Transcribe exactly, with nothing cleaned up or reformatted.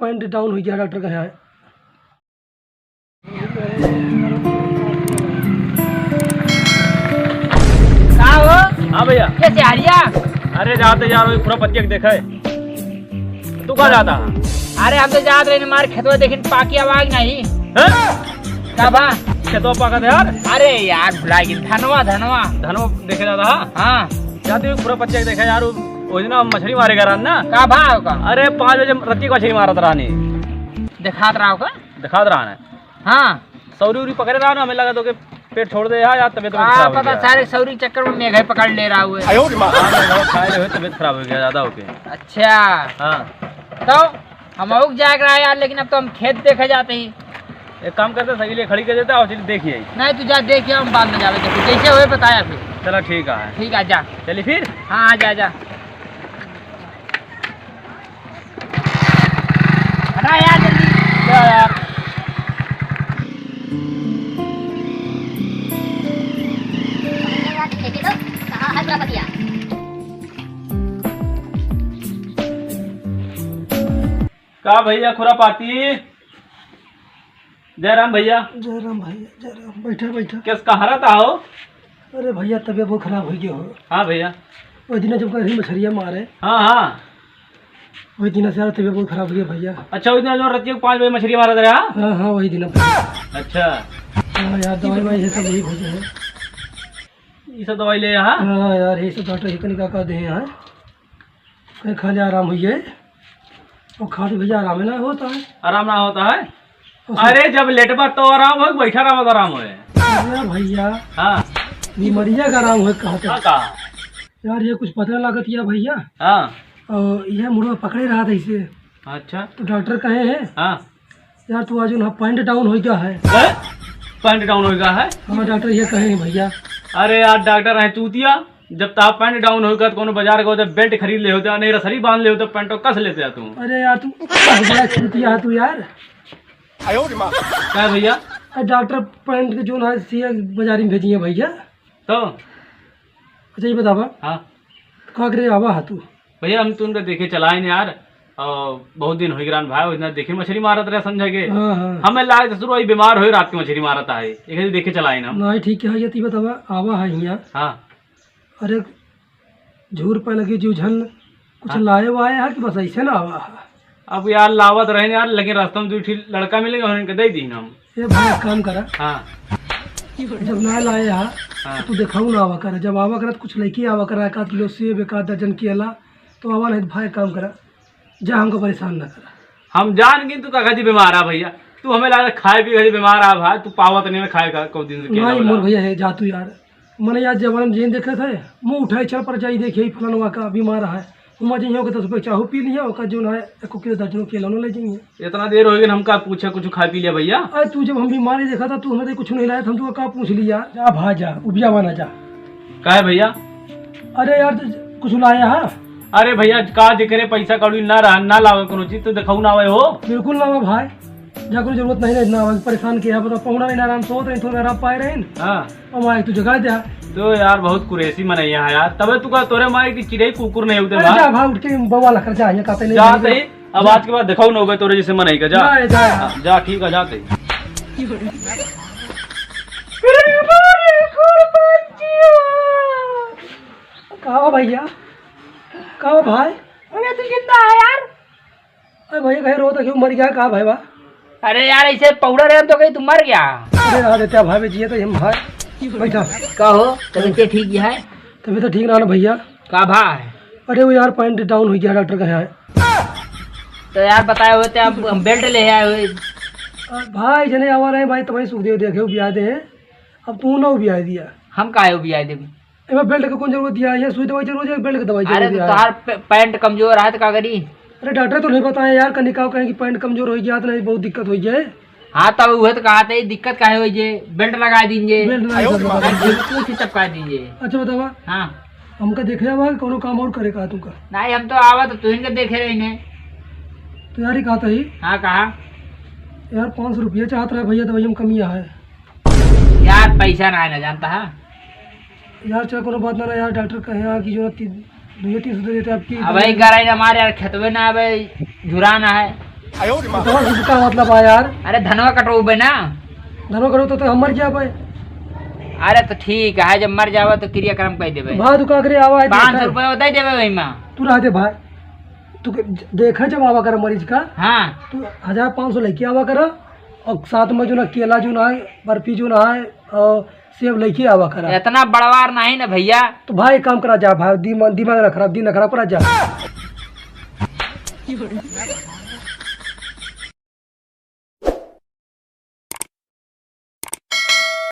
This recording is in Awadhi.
पॉइंट डाउन हो गया, डॉक्टर कहे आए। का हो? हाँ भैया। कैसे आ रिया? अरे जाते यार, वही पूरा पतिया के देखा है। तू कहाँ जाता है? अरे हम तो जात रहे हमारे खेतवा, देखिन पाकी आवाज नहीं। हैं? का बा? खेतवा पाकत है यार। अरे यार भुला गई, धनवा, धनवा। धनवा देखे जाता है? हाँ। जाते हुए पूरा पतिया के देखा यार, वो, वो दिन हम मछली मारे गए रहन ना। का बा का? अरे पाँच बजे रतिया के मछली मारत रहनी। देखात रहा का? देखात रहा है। हाँ। सौरी उरी पकड़े रहा ना, हमें लगा तो के पेट छोड़ दे यार, यार तबीयत का खराब हो पता गया। सारे सौरी के चक्कर में मेघे पकड़ ले रहा हुए। आयो रे माँ। हाँ, खाए रहे, तबीयत खराब हो गया ज्यादा होके। अच्छा। हाँ। तो हम आउक जाए रहा यार, लेकिन अब तो हम खेत देखे जाते ही। एक काम करते, सही ले खड़ी कर देते, और चलिए देखिए। नहीं, तू जा देखिए, हम बाद में जावे देखिए, जैसे हुए बताया फिर। चला ठीक है। ठीक है, जा। चलिए फिर। हाँ, आ जा, आ जा। हटा यार, जल्दी। क्या यार? का भैया खुरापाती? जय राम भैया। जय राम भैया, जय राम। बैठा, बैठा। कैस कहाँ रहता हो? अरे भैया, तबीयत बहुत खराब हो गया हो। हाँ भैया। वही दिन जब कहीं मछरिया मारे। हाँ, हाँ। वही दिन से यार तबीयत बहुत खराब हो गया भैया। अच्छा, वही दिन जो रतिया के पाँच बजे मछरिया मारा था? हाँ, हाँ, वही दिन। अच्छा। हाँ यार, दवाई वाई ये सब यही खोजे है। ये सब दवाई ले यहाँ? हाँ यार, ये सब डॉक्टर ही कनिका का दे हैं। कहीं खा ले आराम हुई है। और खा ले भैया, आराम ही ना होता है। आराम ना होता है? और अरे, जब लेटबा तो आराम हो, बैठा रहा तो आराम होए। अरे भैया। हाँ। बीमारिया का आराम होए कहा था। हाँ, कहा। यार, ये कुछ पता लागत या भैया। हाँ। और ये मुड़वा पकड़े रहा था इसे। अच्छा। तो डॉक्टर कहे हैं। हाँ। यार, तू आज ना पॉइंट डाउन हो गया है। हैं? पॉइंट डाउन हो गया है? हाँ, डॉक्टर ये कहे हैं भैया। अरे यार, डॉक्टर है चूतिया, जब तार पॉइंट डाउन हो गया तो कोनो बाजार गए होते, बेल्ट खरीद ले होते, नहीं रसरी बांध ले होते, पैंटो कस लेते तू। अरे यार, तू बड़ा चूतिया है तू यार। आयो रे माँ। क्या भैया? अरे डॉक्टर पॉइंट के जो ना सी बाजारी में भेजी है भैया। तो? अच्छा, ये बतावा। हाँ। का करे आवा है तू? भैया, हम तो उनका देखे चलाइन यार, और बहुत दिन हो गया भाई, उतना देखे मछली मारत रहे समझा के। हाँ, हाँ। हमें लाए तो शुरू वही बीमार होए, रात के मछली मारत आए, एक दिन देखे चलाइन हम। नहीं, ठीक है, ये तो बतावा, आवा है हियाँ। हाँ। अरे, झूर पे लगी जीव झन, कुछ हाँ। लाए वाए है कि बस ऐसे ना आवा है? अब यार, लावत रहे यार, लेकिन रास्ता में दो ठी लड़का मिलेगा, उनके दे दी हम। ए भाई, एक काम करा। हाँ। जब ना लाए हा, हाँ। तो तू देखाऊ ना आवा करा। जब आवा करा, तो कुछ लेके आवा करा, एक आध किलो सेब, एक आध दर्जन केला, तो आवा नहीं तो भाई, एक काम करा, जा, हमको परेशान ना करा। हम जान गए तू का खातिर बीमार आ भैया, तू हमें लगा खाए पी खातिर बीमार आ भाई, तू पावत नहीं है खाए का, कौ दिन से केला नहीं, वेला। मोर भैया है, जा तू यार। मने यार, जवान जेन देखे थे, मुंह उठाए चल पर जाई, देखे फलानवा का बीमार है। उमा जइहो के दस रुपये चाहू पी लिया, ओका जो ना है, एको किलो दर्जनों केला ले जाइए। इतना देर हो गया, हमका पूछे कुछ खा पी लिया भैया? अरे तू जब हम बीमारी देखा था, तू हमें कुछ नहीं लाया था, हम तुका का पूछ लिया? जा भा जा, उबिया बना जा। का है भैया? अरे यार, तू कुछ लाया है? अरे भैया, का दिख रहे, पैसा कौड़ी ना रहा, ना लावे कोनो चीज, तो दिखाऊ ना आवे हो। बिल्कुल ना आवे भाई, जा कोई जरूरत नहीं रहे, ना आवे, परेशान किया, बताओ, पहुना नहीं आराम से होत रहे, थोड़ा आराम पाए रहे। हाँ। और माई तू जगा दे। तो यार, बहुत कुरेसी मनैया है यार। तबे तू का, तोरे माई की चिड़ै कुकुर नहीं होते अरे बा। जा भाई, उठ के बवाल कर जा, ये कहते नहीं जाते नहीं। ही, अब जा। आज के बाद दिखाऊ ना होगा तोरे जैसे मनई का, जा। जा, जा। हाँ, जा, ठीक है, जाते ही। का भैया? का भाई? अरे तू जिंदा है यार? अरे भैया, कहे रो तो क्यों, मर गया का भाई बा? अरे यार, ऐसे पौड़ा रहे हम तो कहीं तू मर गया। अरे रहा देते भाई, जिए तो हम भाई। बैठा। का हो, तबीयत ठीक है? तबीयत तो ठीक ना ना भैया। का भाई? अरे वो यार, पॉइंट डाउन हो गया, डॉक्टर कहे आए। तो यार बताए होते, अब हम बेल्ट ले आए हुए। अ, भाई जने आवा रहे भाई, तबही सुखदेव देखे, उबिया दे। अब तू ना उबिया दिया। हम काहे उबिया देबे? एमे बेल्ट के कौन जरूरत है? ये सुई दवाई जरूरत है, बेल्ट के दवाई अरे जरूरत तो है? तोहार पे-, पैंट कमजोर है तो का करी? अरे डॉक्टर तो नहीं बताया यार, कनिका कहें कि पैंट कमजोर हो गया तो नहीं, बहुत दिक्कत हो जाए। हाँ, तब उहे तो कहा थे, दिक्कत काहे हो जे, बेल्ट लगा दीजिए। बेल्ट लगा दीजिए। अरे, कुछ ही चपका दीजिए। अच्छा बतावा। हाँ। हमका देखे आवा कि कोनो काम और करे का तुमका? नहीं, हम तो आवा तो तुहिन के देखे रही ने। तो यार, ये कहा था ही? हाँ, कहा। यार, पाँच सौ रुपया चाहत रहा भैया, दवाई हम कमी है। यार, पैसा ना है ना, जानता है? यार, चल, कोनो बात ना, ना यार, डॉक्टर कहे यहाँ कि जो ती-, दुइये तीन सौ दे देते आपकी। अब भाई, गराई ना मारे यार, खेतवे ना, अब झुराना है। तो का मतलब है यार? अरे धनवा कटोबे ना। धनवा कटो तो, तो हम मर जाबे। अरे तो ठीक है, जब मर जाबे तो क्रियाक्रम कह देबे। भाई तू का करे आवा है, पाँच सौ रुपया दे देबे वही में। तू रह दे भाई, तू के-, देखा जब आवा कर मरीज का। हाँ। तू हजार पाँच सौ लेके आवा कर, और साथ में जो ना केला जो ना है, बर्फी जो ना है, और सेब लेके आवा करा। इतना बड़वार नहीं ना भैया। तो भाई एक काम करा जा भाई, दिमाग, दिमाग ना खराब, दिन ना खराब करा जा।